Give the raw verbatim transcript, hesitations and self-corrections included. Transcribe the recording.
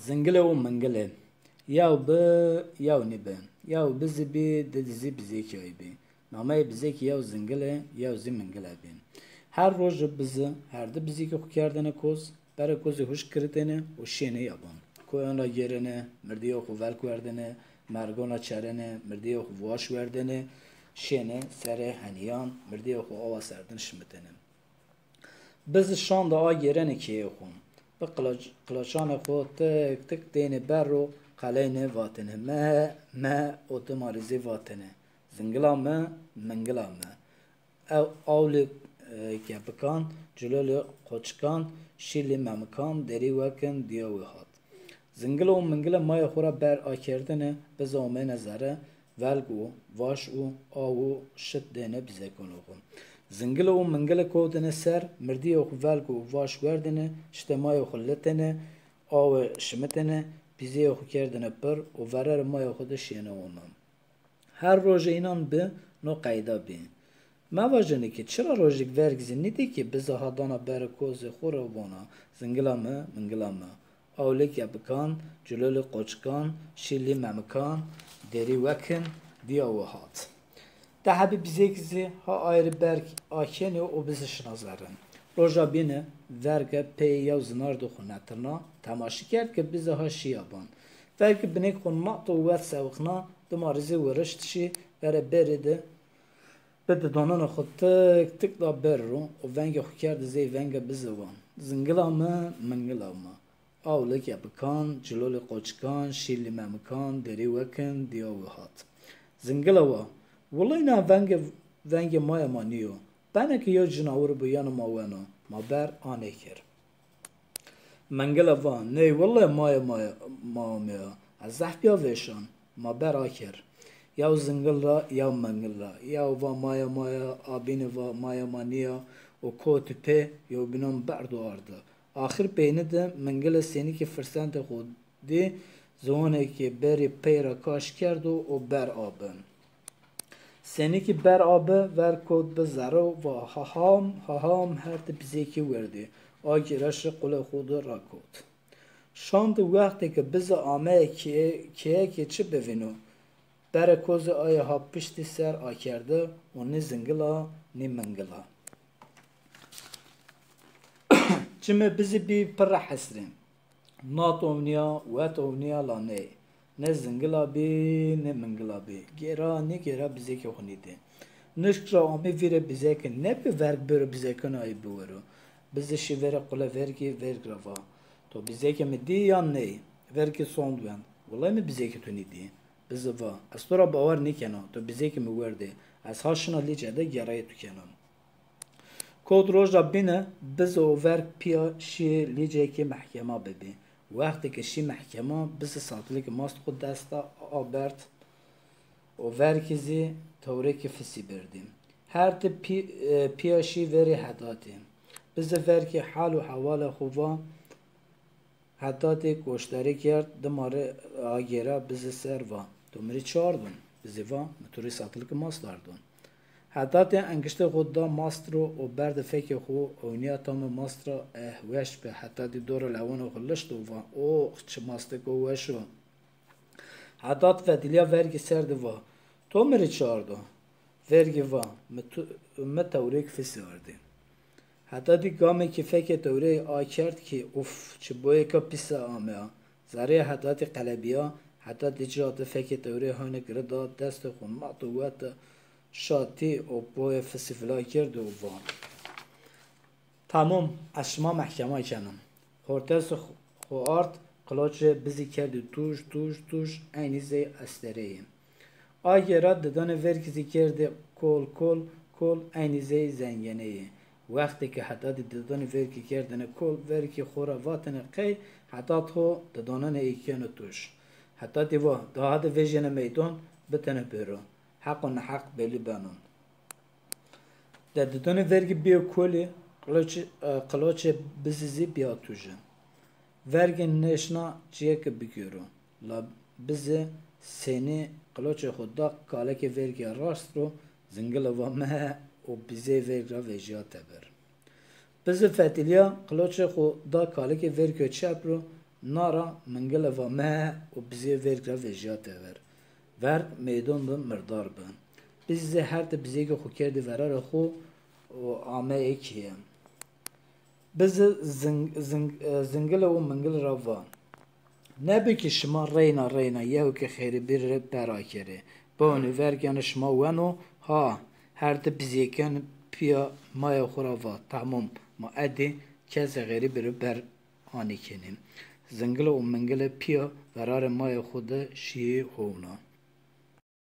Zingile û mingile. Yew bi, yew nîbi. Yew bizi bî, didi zî bizêkî ay bî. Nameyê bizêkî yew zingile, yew zî mingile bî. Her roje bizi, her di bizêkî xwu kerdêne koz, berê kozî huşk kiritêne û şiyêne yaban. Koyan ra gêrêne, mirdîyê xwu velg werdêne, mergon ra çerêne, mirdîyê xwu waş werdêne, şiyêne serê henîyan, mirdîyê xwu awa serdin şimitêne. Bizi şan de agêrenê keyê xwu. Bi qilaç-, qilaçanê xwu tik tik deynê ber ro qeleynê vatêne, me, me û dima rê zî vatêne, zingila mi, mingila mi. Ew awlê, e, kepikan, cilolê qoçikan, şîlî memikan, derî wekin, dîya wi hat. Zingile û mingile maya xwu ra ber akerdêne, bizi omeyne zere, velg û vaş û aw û şit dêne bizêkonê xwu. Zingile û mingile kewtêne ser, mirdîyê xwu velg û vaş werdêne, şitê maya xwu litêne, awe şimitêne, bizêyê xwu kerdêne pir û verarê maya xwu de şiyêne ome. Her roje înan bi no qeyda bî. Mevajenê ke çira rojêk verg zî nîdî ke bizi ha dana berê kozê xwu ro vona, zingila mi, mingila mi. Awlê kepikan, cilolê qoçikan, şîlî memikan, derî wekin, dîya wi hat. Di hebî bizêkî zî ha aye rê berg akenî û bizi şina zere. Roja bîne verge peyê yew zinar de xwu netirna, temaşe kerd ke bizi ha şî yaban. Vergî binêk xwu nat û wet sewiqna, dima rê zî wirişt şî, verê berî de bi didonanê xwu tik tik da ber ro û vengê xwu kerd zey vengê bizi, va, zingila mi, mingila mi. Awlê kepikan, cilolê qoçikan, şîlî memikan, derî wekin, dîya wi hat. Zingila va, wulay na vengê, vengê maya ma nîyo. Bena ke yew cinawir bi yanê ma weno, ma ber anêkir. Mingile va, ney wille maya, maya ma ameya. Ez zehf bîya vêşan, ma ber aker. Yew zingil ra, yew mingil ra. Yew va maya ma ya, a bîne va maya ma nîya û kewtî pê, yewbînan berd û ardi. Axir peynî de mingile senî ke firsendê xwu dî, ziwanêkê berî pey ra kaş kerdo û ber abi. Senî ke ber abi, verg kewt bi zere û va, haham, haham, her di bizêkî werdî. Agêra şi qulê xwu de rakewt. Şan de wextê ke bizi ameye keye-, keyekê çi bivîno, berê kozê aye ha piştî ser akerde û nî zingil a, nî mingil a. Çimê bizi bî pirre hesrî. Nat ownîya, wet ownîya la ney. Ne zingila bî, ne mingila bî. Gêra, nêgêra bizêkê xwu nîdî. Nişk ra amê vîrê bizêkî, nêbî verg bêro bizêkona ey biwero. Bizi şî verê qulê vergî, verg ra va, to bizêkê mi dî yan ney? Vergî sond wend. Wulay mi bizêkê to nîdî. Bizi va, ez to ra bawer nêkena, to bizêkê mi werdê. Ez ha şina lîce de gerayê to kena. Kewt roja bîne, bizi û verg pîya şîyê lîcêkê mehkema bibî. Wextê ke şî mehkema, bizi satilikê mast xwu dest da, a berd û vergî zî tewrêkê fisî berdî. Her di pî-, e, pîya şî verê Hedatî. Bizi vergî hal û hewalê xwu va, Hedatî goşdarî kerd, dima rê agêra bizi ser va, to mi rê çi ardon? Bizi va, mi to rê satilikê mast ardon. Hedatî engiştê xwu da mast ro û berde fekê xwu, ownîya tamê mast ra, eh, weş bi. Hedatî dora lewanê xwu lişt û va, ox, çi mastêko weş o. Hedat fetilîya vergî ser de va, to mi rê çi ardo? Vergî va, mi tu-, mi tewrêk fisî ardî. Hedatî gamêkî fekê tewreyî akerd kî, uf, çi boyêka pîse ameya. Zereyê Hedatî qelebîya, Hedatî ca de fekê tewreyî hanê giri da, destê xwu nat û wet de şatî û boyê fisî vila kerd û va, tamam, ez şima mehkema kena. Hortesê xwu ard, qiloçê bizî kerdî tuj, tuj, tuj, eynî zey estereyî. Agêra didanê vergî zî kerdî kol, kol, kol, eynî zey zengeneyî. Wextê ke Hedatî didanê vergî kerdêne kol, vergî xwu ra vatêne qey, Hedat ho didananê ey keno tuj. Hedatî va, daha de vejêne meydan, bitêne pêro. Heq û neheq belî beno. De didanê vergî bîyo kolî, qiloçê, e, qiloçê bizî zî bîya tuje. Vergî nêşna cîyêke bigêro. La bizî senî qiloçê xwu da kalekê vergî raşt ro, zingile va me û bizey verg ra vejîya teber. Bizî fetilîya, qiloçê xwu da kalekê vergî çep ro, Na ra Mingile va, "Mee!" û bizê verg ra vejîya tever. Verg meydon de mirdar bi. Bizî zî herte bizêkê xo kerdî verarê xo û ame ê keye. Bizî zing-, zing-, e, Zingile û Mingile ra va, "Nêbi ki şima reyna reyna yew ke xerîbî rê ber akerê. Bewnî verg yanî şima weno ha." Herte bizêken pîya maya xo ra va, "Tamom, ma edî kesê xerîbî rê ber anî kenî." Zingile û Mingile pîya verarê maya xo de şîyê howna.